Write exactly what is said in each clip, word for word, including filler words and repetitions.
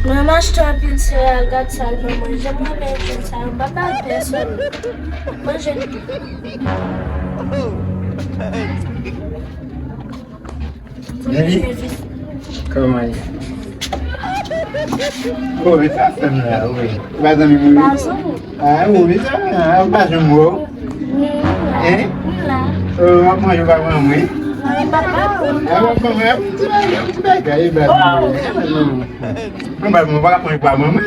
Mwen m achte anpil sereyal, gad sa l ban mwen. Jan m renmen jèn sa yo, m pa bay pèsonn. Manje l. Manje l. Kòman ye? O, e sa fè m la, wi. Ou pa zanmi mwen? Pa zanmi. A, wi, sa, a, ou pa janm wè w. Hein? M la. O, w ap manje pa ban mwen? Mwen pa ba ou. A, w ap ban mwen, ap ti bagay, ap ti bagay, e ba mwen. Mwen ba mwen, w pa ka manje pa ban mwen.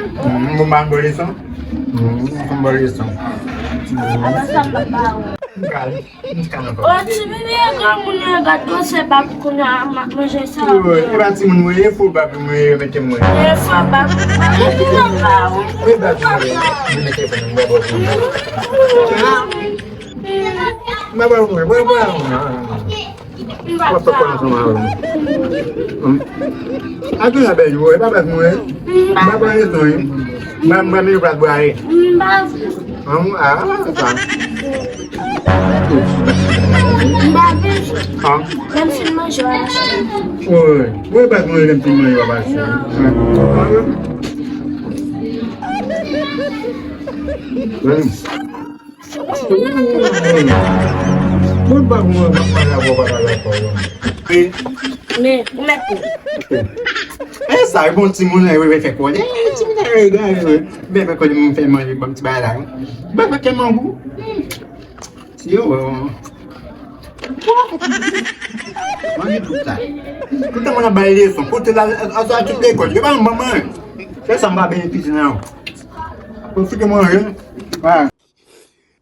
Mwen ba m bon leson. Mwen ba m bon leson. Apa sa m pa ba ou? M kal. O, ti bebe, granmoun yo, gad gwosè bab kounye a, m ap manje sa. O, e pa timoun mwen ye, fo bab mwen ye, mete mwen. E fo bab. E fo bab. E bab mwen ye. Mwen mete fò, mwen bò pou mwen. Mwen bò pou mwen, mwen bò pou mwen. Mwen bò pou mwen. Atou la bèl, e pa bab mwen ye. Mwen bò pou mwen. Mwen, mwen, mwen, pral bware. M pa. An, a, sa. M pa bezwen. An? Menm si l manje, w a achte. Wi, wi. Wi, pa manje, menm si l manje, w a achte. An? An? Mwen pa mwen, mwen pa la, mwen pa la, mwen pa la. Men, ou mèt pou. E sa, e bon timoun, e, e, fè kòlè. E, timoun, e, egare, e. Bebe kòlè, mwen fè manje, ban m ti bagay la, wi. Bebe ke mangou. Si yo, wè, wè. Manje tout sa. Tout tan mwen ap bay leson. Kote la, a, a, a tout lekòl. Yo pa yon manman. Se sa m pa benefisye nan. Pwofite manje. Wè.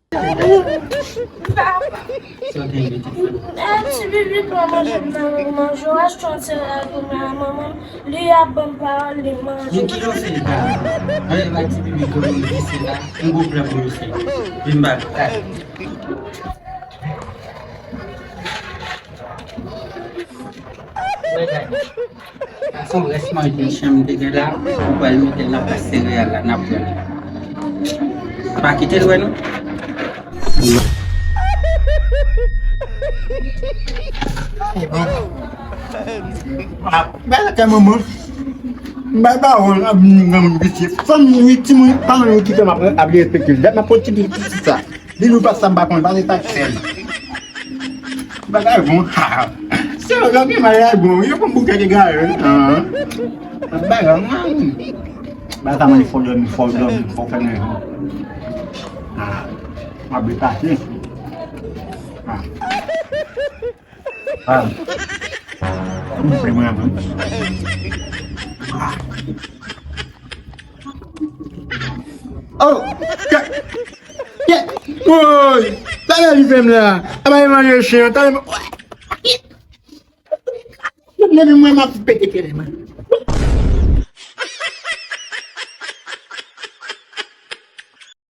Sa w gen, pitit? Eh, ti bibi pa manje m nan manje. W achte yon ti rad pou mwen, manman. Li ap ban m pawòl, li manje. Men ki lòse li pa? Ann al bay ti bibi granmoun vise la. M gon plan pou nou fè. Vin ba m. Sa se yon rès manje chan m te gen la, m pral mete l nan plas sereyal la, n ap pran li. Pa kite l wè nou. Bay lakay manman. M bay pawòl, ap vin granmoun visye. Fanm wi, timoun, paran yo kite m ap, ap respekte l. Dat m ap pran ti pitit sa. Li nou pa sa m pa konn, pa se sa k fè l. Bagay bon, ha. Se yo, yo gen bagay bon, yo konn bouke egare, wi. An. Bagay, man. Bagay sa mande fò dòmi, fò dòmi, fò fè nan. Ah, m ap depase. Ah. Ah. M plen mwen anpil. Ah. Oh! Kè! Kè! Woy! Talè li fè m la! Aba li manje chen an, talè m. Depi mwen m ap pete kele mwen.